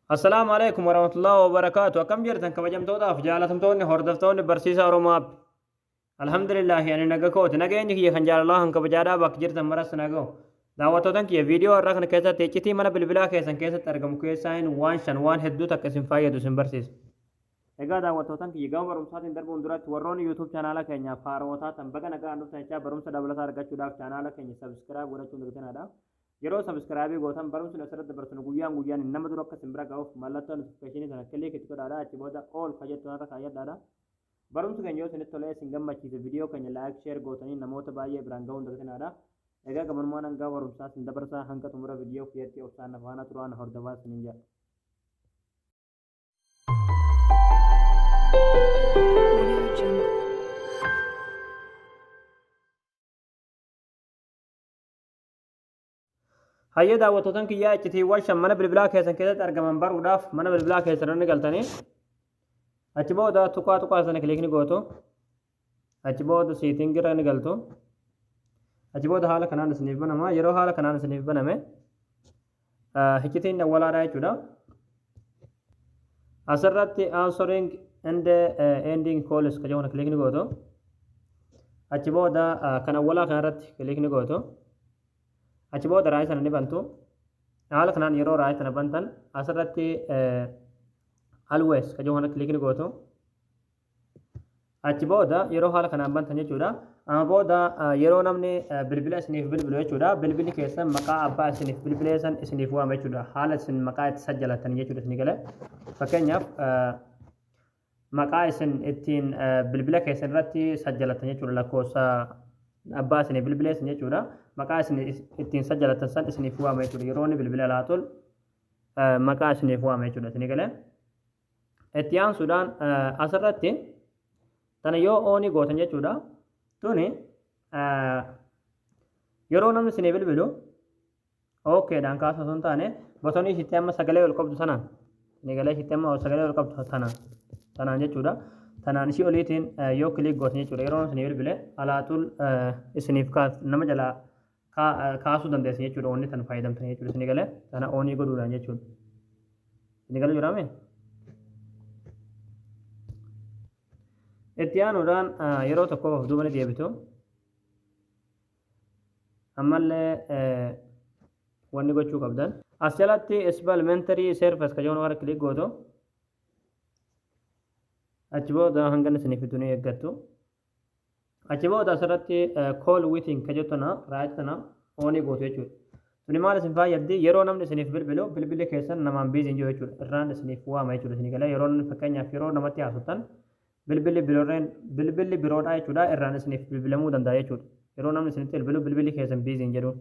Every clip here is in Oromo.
Assalaamu alaikum warahmatullahi wabarakaatu. Akkam jirtan kabajamtootaaf jaalatamtoonni hordoftoonni barsiisaa Oromoo App. Alhamdulillaahi, ani naga kooti. Nageenyi kiyya kan jaalalaa kan kabajaadhaa bakka jirtan maras naga'u. Daawwattootan kiyya, viidiyoo har'aa kana keessatti iccitii mana bilbilaa keessan keessatti argamu keessaa hin waan shan waan hedduu takka isin fayyadu isin barsiisa. Egaa daawwattootan kiyya, gama barumsaatiin darbuun duratti warroonni YouTube chaanaala keenyaaf haarawaa taatan baga nagaan dhuftan jechaa, barumsa dabalataa argachuudhaaf chaanaala keenya subscribe godhachuun dagatinaa. Yeroo subscribe gootan barumsi asirratti dabarsinu guyyaan guyyaan nama dura akka isin bira ga'uuf mallattoo notification sana click itti godhaadha. Achi booda all ka jettu irra kaayyadhaadha. Barumsi keenya yoo isinitti tolee isin gammachiise, viidiyoo keenya like, share gootanii namoota baay'ee biraan ga'uun dagatinaadha. Egaa gabanumaan hanga barumsaa isin dabarsaa, hanga xumura viidiyoo kiyyatti obsaan na faana turaa, na hordofaa isiniin jedha. Audio Jungle. Hayyee daawwattootan kiyyaa, iccitiiwwan shan mana bilbilaa keessan keessatti argaman baruudhaaf mana bilbilaa keessan irra ni galtanii, achi booda tuqaa tuqaa sana click ni gootu. Achi booda setting irra ni galtu. Achi booda haala kanaan isiniif banama. Yeroo haala kanaan isiniif baname, iccitiin awwalaadha jechuudha. Asirratti answering and ending calls ka jedhu kana click ni gootu. Achi booda kan awwalaa kanarratti click ni gootu. Achi booda right sana ni bantu. Haala kanaan yeroo right sana bantan, asirratti always ka jedhu kana click ni gootu. Achi booda yeroo haala kanaan bantan jechuudha. Amma booda yeroo namni bilbila isiniif bilbilu jechuudha. Bilbilli keessan maqaa abbaa isiniif bilbilee san isiniif waama jechuudha. Haala isin maqaa itti sajjalatan jechuudha isinii galee. Fakkeenyaaf, maqaa isin ittiin bilbila keessan irratti sajjalatan jechuudha, lakkoofsa abbaa isinii bilbilee san jechuudha. Maqaa isin ittiin sajjalatan san isiniif waama jechuudha. Yeroo inni bilbila laatuun maqaa isiniif waama jechuudha isinii galee. Itti aansuudhaan asirratti tana yoo on gootan jechuudha. Tuni yeroo namni isinii bilbilu okaydhaan kaasuu osoo hin taane, buttonii ishiitti amma sagalee ol qabdu sanaan, isinii galee, ishiitti amma sagalee ol qabdu tanaan jechuudha. Tanaan ishii oliitiin yoo click gootan jechuudha. Yeroo namni isinii bilbile alaatul isiniif kaas, nama jalaa kaasuu dandeessan jechuudha. Wanni tan fayyadamtan jechuudha. Isinii galee, tana on godhuudhaan jechuudha. Isinii galee jiraame? Itti aanuudhaan yeroo tokkoof of duuba ni deebitu. Ammallee wanni gochuu qabdan. As jalatti supplementary service ka jedhu warra click gootu. Achi booda hanga inni isiniif fidu ni eeggattu. Achi booda asirratti call waiting ka jettu tana right tana on gootu jechuudha. Tuni maal isin fayyaddi? Yeroo namni isiniif bilbilu bilbilli keessan namaan busy hin jiru jechuudha. Irraan isiniif waama jechuudha isinii galee. Yeroo namni, fakkeenyaaf, yeroo namatti haasoftan bilbilli biroorreen bilbilli biroodha jechuudha, irraan isiniif bilbilamuu danda'a jechuudha. Yeroo namni isinitti bilbilu bilbilli keessan busy hin jedhu.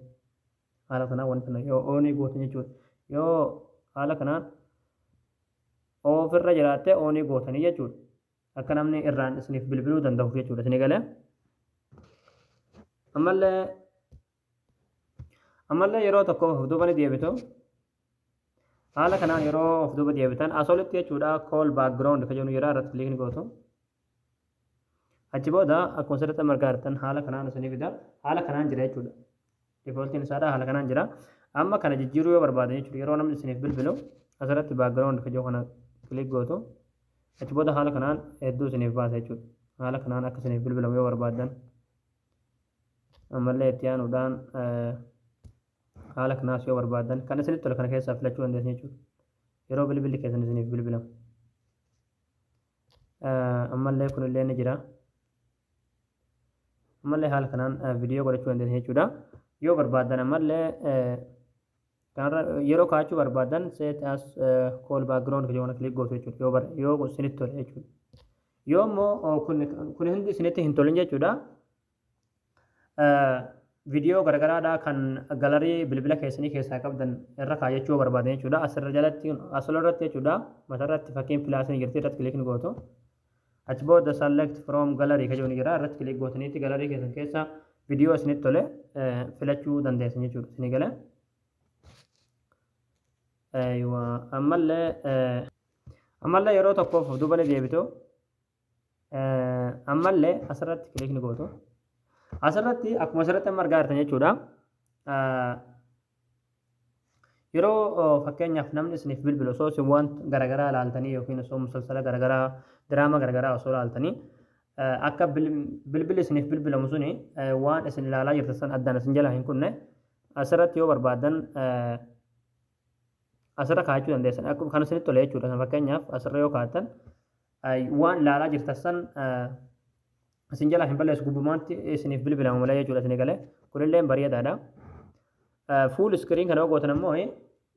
Haala kanaan wanti kana yoo on gootan jechuudha. Yoo haala kanaan ofirra jiraatte on gootanii jechuudha. Akka namni irraan isiniif bilbiluu danda'u jechuudha isinii galee. Ammallee yeroo tokko of duuba ni deebitu. Haala kanaan yeroo of duuba deebitan, as olitti jechuudha, call background ka jedhu jira, irratti click ni gootu. Achi booda akkuma asirratti argaa jirtan haala kanaan isinii fida. Haala kanaan jira jechuudha. Defaultiin isaadha haala kanaan jira. Amma kana jijjiiruu yoo barbaadan jechuudha, yeroo namni isiniif bilbilu asirratti background ka jedhu kana click gootu. Achi booda haala kanaan hedduu isiniif baasa jechuudha. Haala kanaan akka isiniif bilbilamu yoo barbaadan. Ammallee itti aanuudhaan haala kanaas yoo barbaadan, kan isinitti tole kana keessaa filachuu dandeessan jechuudha. Yeroo bilbilli keessan isiniif bilbilamu. Ammallee kunillee ni jira. Ammallee haala kanaan viidiyoo godhachuu dandeessan jechuudha. Yoo barbaadan ammallee kanarra yeroo kaa'achuu barbaadan, set as call background jedhu kana click gootu jechuudha. Yoo isinitti tole jechuudha. Yoo immoo kun hundi isinitti hin tolin jechuudha. Viidiyoo garagaraadhaa kan gallery bilbila keessanii keessaa qabdan irra kaayachuu barbaadan jechuudha. Asirra jalatti, asirra irratti jechuudha. Matarratti fakkiin plusiin jirti, irratti click ni gootu. Achi booda select from gallery ka jedhu ni jira, irratti click gootaniitti gallery keessan keessa viidiyoo isinitti tole filachuu dandeessan jechuudha. Isinii galee. Ammallee yeroo tokkoof of duuba ni deebitu. Ammallee asirratti click ni gootu. Asirratti akkuma asirratti amma argaa jirtan jechuudha. Yeroo fakkeenyaaf namni isiniif bilbilu, osoo isin waan garaagaraa ilaaltanii yookiin osoo musalsala garaagaraa, diraama garaagaraa osoo ilaaltanii, akka bilbilli isiniif bilbilamu suni waan isin ilaalaa jirtan san addaan isin jalaa hin kunne, asirratti yoo barbaadan asirra kaa'achuu dandeessan. Akkuma kan isinitti tole jechuudha. Fakkeenyaaf asirra yoo kaa'attan, waan ilaalaa jirtan san isin jalaa hin balleessu, gubbumaatti isiniif bilbilamu malee jechuudha isinii galee. Kunillee bareedaadha. Full screen kana yoo gootan ammoo,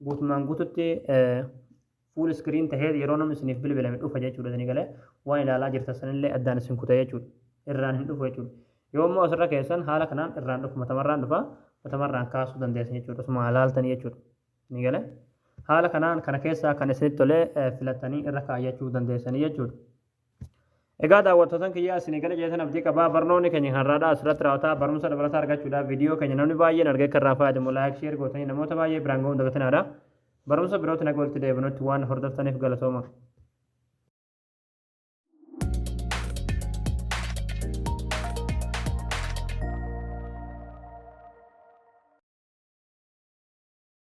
guutumaan guututti full screen tahee yeroo namni isiniif bilbilame dhufa jechuudha isinii galee. Waan ilaalaa jirtan sanillee addaan isin kuta jechuudha. Irraan hin dhufu jechuudha. Yoo immoo asirra keessan, haala kanaan irraan dhufu, matamarraan dhufa, matamarraan kaasuu dandeessan jechuudha. Osuma ilaaltanii jechuudha. Isinii galee. Haala kanaan kana keessaa kan isinitti tolee filattanii irra kaayyachuu dandeessanii jechuudha. Egaa daawwattootan kiyyaa, isinii gala jeetan abdii qabaa. Barnoonni keenya har'aadhaa asirratti raawwataa. Barumsa dabalataa argachuudhaaf viidiyoo keenya namni baay'een argee akka irraa fayyadamu like, share gootanii namoota baay'ee biraan ga'uun dagatinaadha. Barumsa birootti naga walitti deebinutti waan hordoftaniif galatooma.